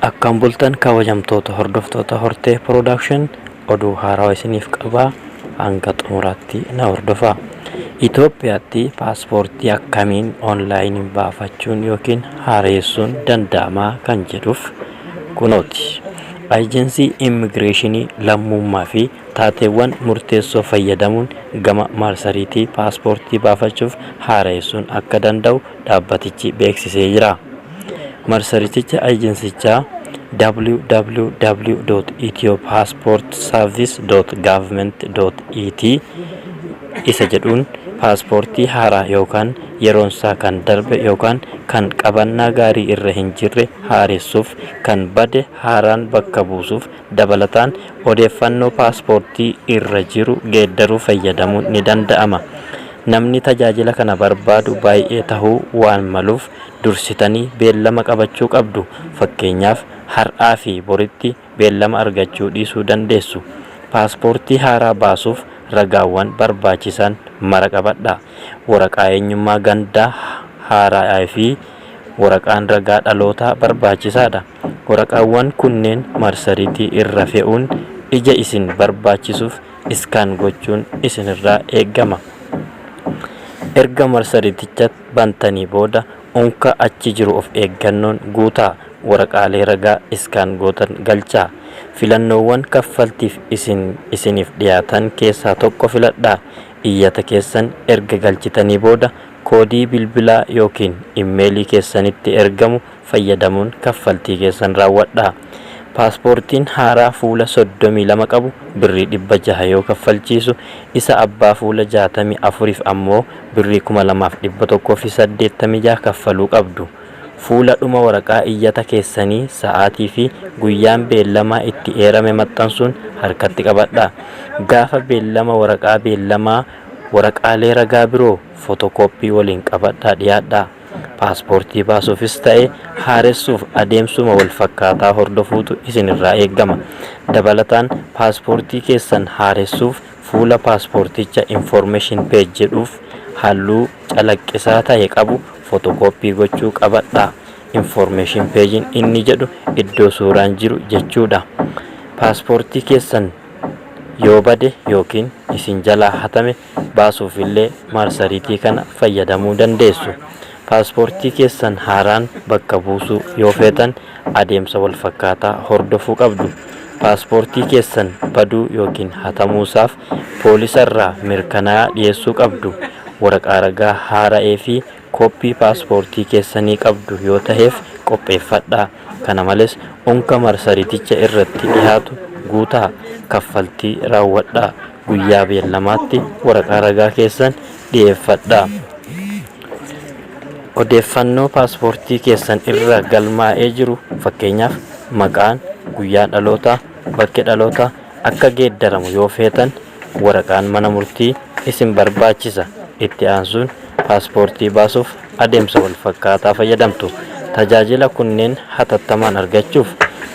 Akkam bultan kabajamtoota hordoftoota Hortee Production, oduu haarawaa isiniif qabaa, hanga xumuraatti na hordofaa. Itoophiyaatti paaspoortii akkamiin onlaayiniin baafachuun yookiin haareessuun danda'amaa kan jedhuuf kunooti. Ejensii Immigireeshinii lammummaa fi taateewwan murteessoo fayyadamuun gama marsariitii paaspoortii baafachuuf haareessuun akka danda'u dhaabbatichi beeksisee jira. Marsariiticha ejensichaa www.ethiopassportservice.government.et isa jedhuun paaspoortii haaraa yookaan yeroonsaa kan darbe yookaan kan qabannaa gaarii irra hin jirre haaressuuf, kan bade haaraan bakka buusuuf, dabalataan odeeffannoo paaspoortii irra jiru geeddaruu fayyadamuun ni danda'ama. Namni tajaajila kana barbaadu baay'ee tahuu waan maluuf dursitanii beellama qabachuu qabdu. Fakkeenyaaf har'aa fi boritti beellama argachuu dhiisuu dandeessu. Paaspoortii haaraa baasuuf ragaawwan barbaachisan mara qabadhaa. Waraqaa eenyummaa gandaa haaraa fi waraqaan ragaa dhalootaa barbaachisaadha. Waraqaawwan kunneen marsariitii irra fe'uun ija isin barbaachisuuf scan gochuun isinirraa eegama. Erga marsariiticha bantanii booda unka achi jiru of eeggannoon guutaa. Waraqaalee ragaa scan gootan galchaa. Filannoowwan kaffaltiif isin isiniif dhiyaatan keessaa tokko filadhaa. Iyyata keessan erga galchitanii booda koodii bilbilaa yookiin immeelii keessanitti ergamu fayyadamuun kaffaltii keessan raawwadhaa. Paaspoortiin haaraa fuula 32 qabu birrii 600 yoo kaffalchiisu, isa abbaa fuula 64f ammoo birrii 2186 kaffaluu qabdu. Fuula dhuma waraqaa iyyata keessanii sa'aatii fi guyyaan beellamaa itti eerame maxxansuun harkatti qabadhaa. Gaafa beellama waraqaa beellamaa waraqaalee ragaa biroo footokooppii waliin qabadhaa dhiyaadhaa. Paaspoortii baasuufis ta'e haaressuuf adeemsuma walfakkaataa hordofuutu isinirraa eegama. Dabalataan paaspoortii keessan haaressuuf fuula paaspoorticha information page jedhuuf halluu calaqqisaa ta'e qabu footokooppii gochuu qabadhaa. Information page inni jedhu iddoo suuraan jiru jechuudha. Paaspoortii keessan yoo bade yookiin isin jalaa hatame baasuufillee marsariitii kana fayyadamuu dandeessu. Paaspoortii keessan haaraan bakka buusuu yoo feetan adeemsa walfakkaataa hordofuu qabdu. Paaspoortii keessan baduu yookiin hatamuusaaf poolisarraa mirkanaa dhiyeessuu qabdu. Waraqaa ragaa haara'ee fi kooppii paaspoortii keessanii qabdu yoo taheef qopheeffadhaa. Kana malees unka marsariiticha irratti dhiyaatu guutaa, kaffaltii raawwadhaa. Guyyaa beellamaatti waraqaa ragaa keessan dhiyeeffadhaa. Odeeffannoo paaspoortii keessan irra galmaa'ee jiru, fakkeenyaaf maqaan, guyyaan dhalootaa, bakki dhalootaa akka geeddaramu yoo feetan waraqaan mana murtii isin barbaachisa. Itti aansuun paaspoortii baasuuf adeemsa walfakkaataa fayyadamtu. Tajaajila kunneen hatattamaan argachuuf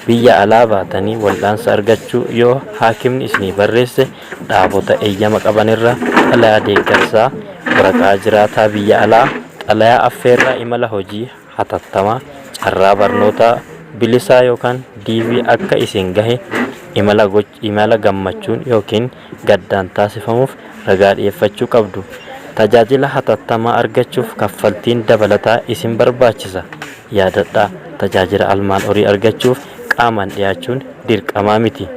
biyya alaa baatanii wal'aansa argachuu yoo haakimni isinii barreesse dhaabota eeyyama qabanirra xalayaa deeggarsaa, waraqaa jiraataa biyya alaa, xalayaa affeerraa imala hojii hatattamaa, carraa barnootaa bilisaa yookaan DV akka isin gahe, imala gammachuun yookiin gaddaan taasifamuuf ragaa dhiyeeffachuu qabdu. Tajaajila hatattamaa argachuuf kaffaltiin dabalataa isin barbaachisa. Yaadadhaa, tajaajila armaan olii argachuuf qaamaan dhiyaachuun dirqamaa miti.